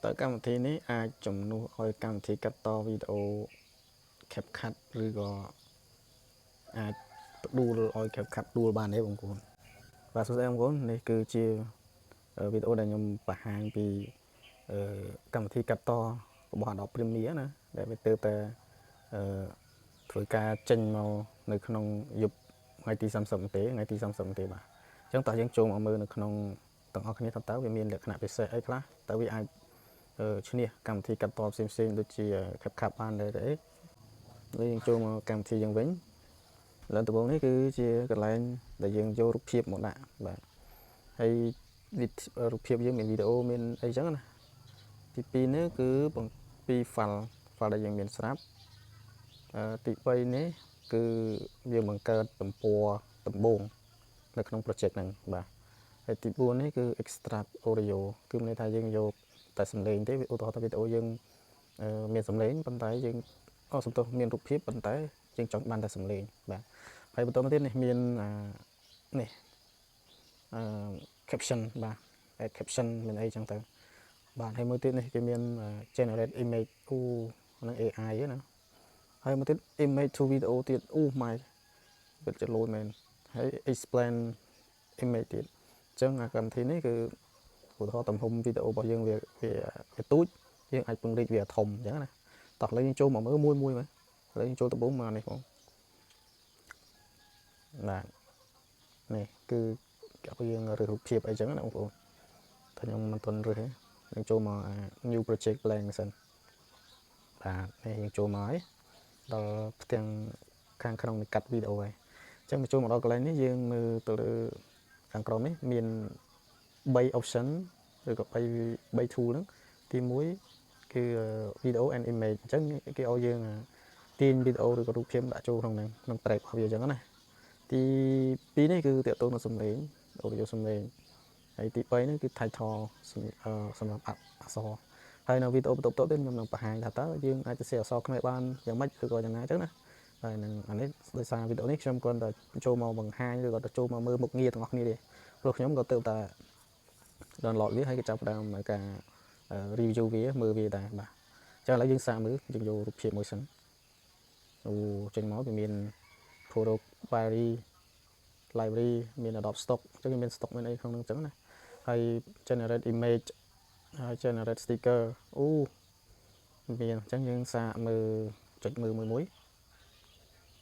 តើកម្មវិធីនេះអាចជំនួសឲ្យកម្មវិធីកាត់តវីដេអូ CapCut ឬក៏អាចផ្ដួលឲ្យ CapCut ដួលបានទេបងប្អូនបាទសួស្តីបងប្អូននេះគឺជាវីដេអូដែលខ្ញុំបង្ហាញពីកម្មវិធីកាត់តរបស់ Adobe Premiere ណាដែលវាទើបតែធ្វើការចេញមកនៅក្នុងយប់ថ្ងៃទី30ទេថ្ងៃទី30ទេបាទអញ្ចឹងតោះយើងចូលមកមើលនៅក្នុងទាំងអស់គ្នាថាតើវាមានលក្ខណៈពិសេសអីខ្លះតើវាអាចឈ្នះកម្មវិធីកាត់តផ្សេងៗដូចជា CapCut បានដែរទេឥឡូវយើងចូលមកកម្មវិធីយើងវិញឡើងដំបូងនេះគឺជាកន្លែងដែលយើងយករូបភាពមកដាក់បាទហើយរូបភាពយើងមានវីដេអូមានអីចឹងណាទី2នេះគឺពី file ដែលយើងមានស្រាប់ទី3នេះគឺយើងបង្កើតទំព័រដំបូងនៅក្នុង project ហ្នឹងបាទហើយទី4នេះគឺ extract audio គឺមានន័យថាយើងយកតែសំឡេងទេឧទាហរណ៍ថាវីដេអូយើងមានសំឡេងប៉ុន្តែយើងអូសំទោសមានរូបភាពប៉ុន្តែយើងចង់បានតែសំឡេងបាទហើយបន្តមកទៀតនេះមាននេះអឺ caption បាទ add caption មានអីចឹងទៅបាទហើយមួយទៀតនេះគេមាន generate image អូហ្នឹង AI ណាហើយមួយទៀត image to video ទៀតអូ my ពិតជាលយមែនហើយ explain image ទៀតអញ្ចឹងអាកម្មវិធីនេះគឺឧទាហរណ៍ទំហំវីដេអូរបស់យើងវាវាវាទូចយើងអាចពង្រីកវាធំអញ្ចឹងណាតោះឥឡូវយើងចូលមកមើលមួយមួយមើលឥឡូវយើងចូលដំបូងមកនេះបងបាទនេះគឺគេឲ្យយើងរើសរូបភាពអីចឹងណាបងប្អូនតែខ្ញុំមិនទាន់រើសទេយើងចូលមក new project blank សិនបាទនេះយើងចូលមកហើយដល់ផ្ទាំងខាងក្នុងនៃកាត់វីដេអូហើយអញ្ចឹងមកចូលមកដល់កន្លែងនេះយើងមើលទៅលើខាងក្រោមនេះមាន3 option ឬក៏3 tool ហ្នឹងទី1គឺ video and image អញ្ចឹងគេឲ្យយើងទាញវីដេអូឬក៏រូបភាពដាក់ចូលក្នុងហ្នឹងក្នុង track របស់វាអញ្ចឹងណាទី2នេះគឺទាក់ទងនឹងសំឡេង audio សំឡេងហើយទី3នេះគឺ title សម្រាប់អក្សរហើយនៅវីដេអូបន្ទាប់ៗទៀតខ្ញុំនឹងបង្ហាញថាតើយើងអាចទៅសេអក្សរខ្មែរបានយ៉ាងម៉េចឬក៏យ៉ាងណាអញ្ចឹងណាហើយនឹងអានេះដោយសារវីដេអូនេះខ្ញុំគ្រាន់តែចូលមកបង្ហាញឬក៏ទៅចូលមកមើលមុខងារទាំងអស់គ្នាទេព្រោះខ្ញុំក៏ទើបតែ download វាហើយក៏ចាប់ផ្ដើមការ review វាមើលវាដែរបាទអញ្ចឹងឥឡូវយើងសាកមើលយើងយករូបភាពមួយសិនអូចេញមកវាមាន photo library library មាន Adobe stock អញ្ចឹងមាន stock មានអីក្នុងហ្នឹងអញ្ចឹងណាហើយ generate image ហើយ generate sticker អូមានអញ្ចឹងយើងសាកមើលចុចមើលមួយមួយ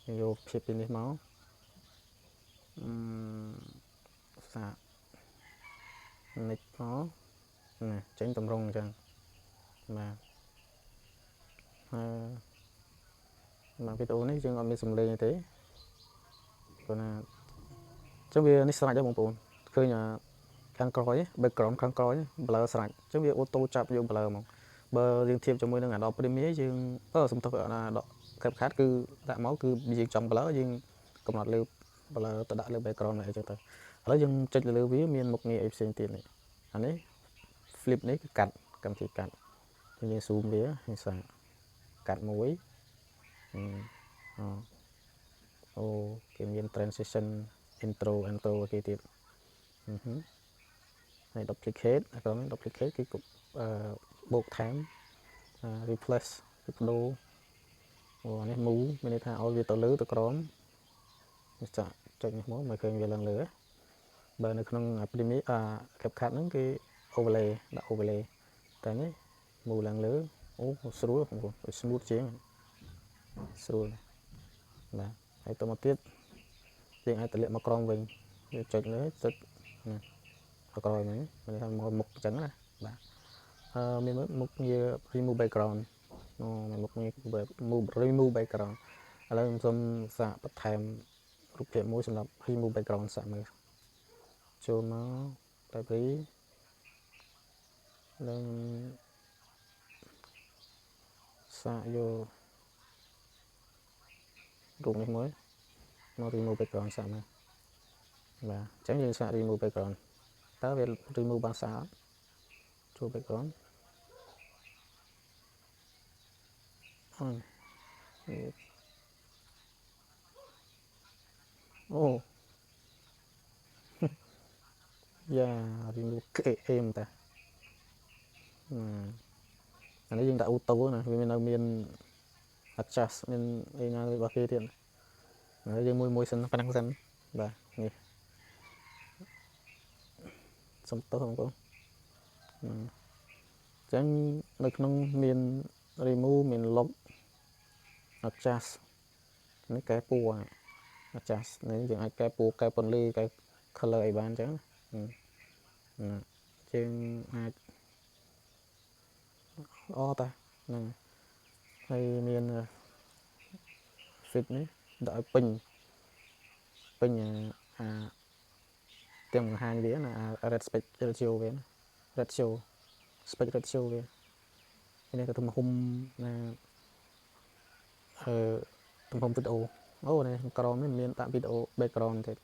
យើងយកភាពពីនេះមកអឺសាកនិចមកណាចេញតម្រងអញ្ចឹងបាទហើយបាទវីដេអូនេះយើងអត់មានសំឡេងទេព្រោះណាអញ្ចឹងវានេះស្រេចហើយបងប្អូនឃើញខាងក្រោយ background ខាងក្រោយ blur ស្រេចអញ្ចឹងវា auto ចាប់យក blur ហ្មងបើយើងធៀបជាមួយនឹង Adobe Premiere យើងអឺសំទោស Adobe CapCut គឺដាក់មកគឺយើងចង់ blur យើងកំណត់លើ blur ទៅដាក់លើ background អីចឹងទៅឥឡូវយើងចុចលើវាមានមុខងារអីផ្សេងទៀតនេះអានេះ flip នេះគឺកាត់កម្មវិធីកាត់យើង zoom វាយើងសាកកាត់មួយអូគេមាន transition intro intro គេទៀតអឺហើយ duplicate អាក្រោមនេះ duplicate គឺអឺបូកថែម replace គឺបដូរអូអានេះ move មានន័យថាឲ្យវាទៅលើទៅក្រោមនេះចាក់ចុចនេះមកមើលឃើញវាឡើងលើបើនៅក្នុង Premiere អា CapCut ហ្នឹងគេ overlay ដាក់ overlay តែនេះ move ឡើងលើអូស្រួលបងប្អូន smooth ជាងស្រួលបាទហើយទៅមកទៀតយើងអាចតម្លាក់មកក្រោមវិញយើងចុចលើចុចណាទៅក្រោយហ្នឹងមានន័យថាមកមុខអញ្ចឹងណាបាទអឺមានមុខងារ remove background អូមានមុខងារ move remove background ឥឡូវខ្ញុំសូមសាកបន្ថែមរូបភាពមួយសម្រាប់ remove background សាកមើលចូលមក library នឹងសាកយករូបនេះមួយមក remove background សាកមើលបាទអញ្ចឹងយើងសាក remove background តើវា remove បានស្អាតចូល background អូអូយ៉ា remove គេអេមតា អានេះយើងដាក់ auto ណាវាមាននៅមាន adjust មានអីណារបស់គេទៀតហើយយើងមួយមួយសិនប៉ុណ្ណឹងសិនបាទនេះសុំទោសបងប្អូនអញ្ចឹងនៅក្នុងមាន remove មាន lock adjust នេះកែពណ៌ adjust នេះយើងអាចកែពណ៌កែពន្លឺកែ color អីបានអញ្ចឹងណាយើងអាចល្អតាហ្នឹងហើយមាន fit នេះដាក់ឲ្យពេញពេញអាទាំងបង្ហាញវាណាអា red spec ratio វាណា ratio spec ratio វានេះក៏ទំហំណាអឺទំហំវីដេអូអូនេះក្រោមនេះមានដាក់វីដេអូ background ទៀត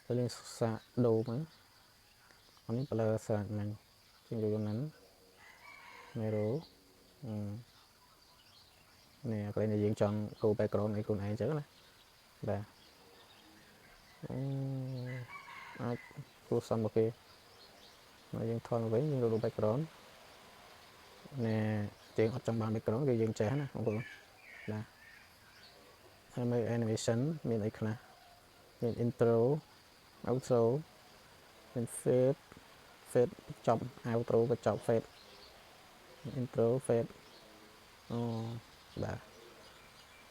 ទៅយើងសាកដូរមកអានេះ blur សាកហ្នឹងជាងយកហ្នឹង narrow នេះកន្លែងដែលយើងចង់ដូរ background អីខ្លួនឯងចឹងណាបាទអូអាចគួរសមរបស់គេហើយយើងថតមកវិញយើងដូរ background ណែយើងអត់ចង់បាន background គឺយើងចេះណាបងប្អូនបាទហើយមើល animation មានអីខ្លះមាន intro outro មាន fade fade ចប់ outro ក៏ចប់ fade intro fade អូបាទ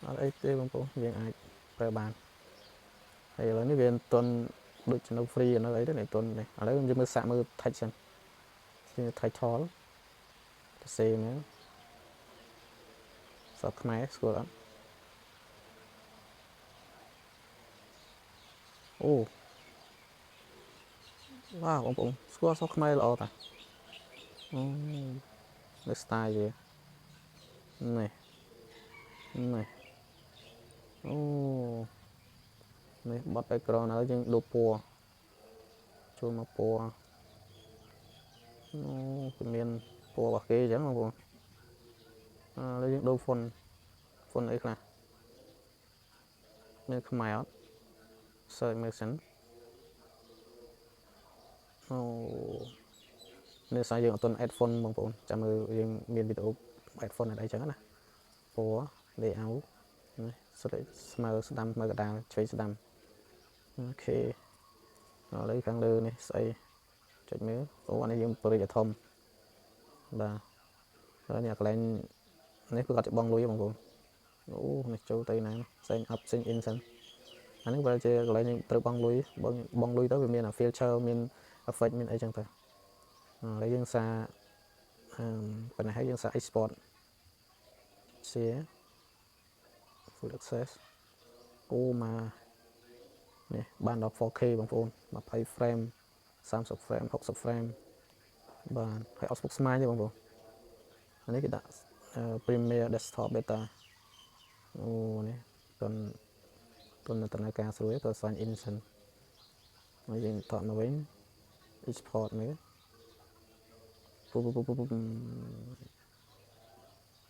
អត់អីទេបងប្អូនយើងអាចប្រើបានហើយឥឡូវនេះវាមិនទាន់ដូចនៅ free នៅអីទេនេះទាន់នេះឥឡូវយើងមើលសាកមើល text សិនជា title ទៅសេមកសតខ្មែរស្គាល់អត់អូវ៉ាវបងប្អូនស្គាល់សតខ្មែរល្អតាអូនៅ style វានេះនេះអូនេះបត់ background ហើយយើងដូរពណ៌ចូលមកពណ៌អូគឺមានពណ៌របស់គេអញ្ចឹងបងប្អូនអឺឥឡូវយើងដូរ font font អីខ្លះមានខ្មែរអត់ search មើលសិនអូនេះសារយើងអត់ទាន់ add font បងប្អូនចាំមើលយើងមានវីដេអូ add font អីចឹងណាពណ៌ layout នេះស្លេកស្មើស្ដាំស្មើកដាលឆ្វេងស្ដាំ OK ឥឡូវខាងលើនេះស្អីចុចមើលអូអានេះយើងបរិយាធំបាទហើយនេះកន្លែងនេះគឺគាត់ច្បងលុយបងប្អូនអូនេះចូលទៅណា sign up sign in សិនអានេះបើជាកន្លែងយើងត្រូវបង់លុយបងបង់លុយទៅវាមានអា filter មាន effect មានអីចឹងទៅឥឡូវយើងសាអឺប៉ុណ្ណេះហើយយើងសា export share full access អូមកនេះបានដល់ 4K បងប្អូន20 frame 30 frame 60 frame បាទហើយអត់ស្មុគស្មាញទេបងប្អូនអានេះគេដាក់ Premiere Desktop Beta អូនេះតន់តន់ដំណើរការស្រួលទៅ sign in សិនហើយយើងថតមកវិញ export មើលពូពូពូពូពូ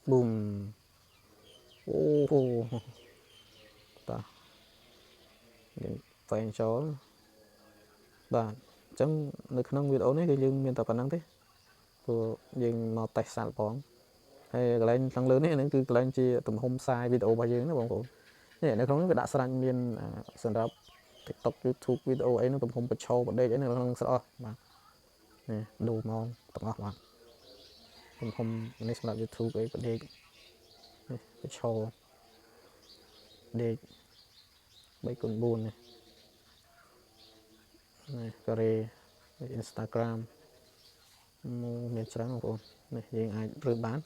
ប៊ុំអូតាយើងហ្វែងចូលបាទអញ្ចឹងនៅក្នុងវីដេអូនេះគឺយើងមានតែប៉ុណ្្នឹងទេព្រោះយើងមកតេស្តសាកល្បងហើយកន្លែងខាងលើនេះហ្នឹងគឺកន្លែងជាទំហំផ្សាយវីដេអូរបស់យើងណាបងប្អូននេះនៅក្នុងនេះវាដាក់ស្រាច់មានសម្រាប់ TikTok YouTube វីដេអូអីហ្នឹងទំហំបញ្ឈរបដេកអីនៅក្នុងស្អស់បាទនេះដូរមកទាំងអស់បាទទំហំនេះសម្រាប់ YouTube អីបដេកនេះបញ្ឈរដេក3គុណ4នេះនេះការ៉េ Instagram មានច្រើនបងប្អូននេះយើងអាចរើសបាន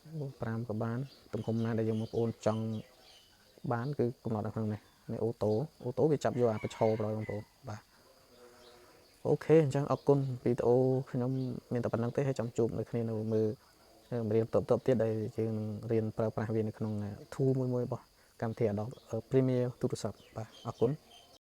5ក៏បានទំហំណាដែលយើងបងប្អូនចង់បានគឺកំណត់នៅក្នុងនេះនេះ auto auto វាចាប់យកអាបញ្ឈរប្រយបងប្អូនបាទ OK អញ្ចឹងអរគុណវីដេអូខ្ញុំមានតែប៉ុណ្្នឹងទេហើយចាំជួបនៅគ្នានៅមើលរៀនតបតបទៀតដែលយើងនឹងរៀនប្រើប្រាស់វានៅក្នុង tool មួយមួយរបស់កម្មវិធី Adobe Premiere ទូរស័ព្ទបាទអរគុណ។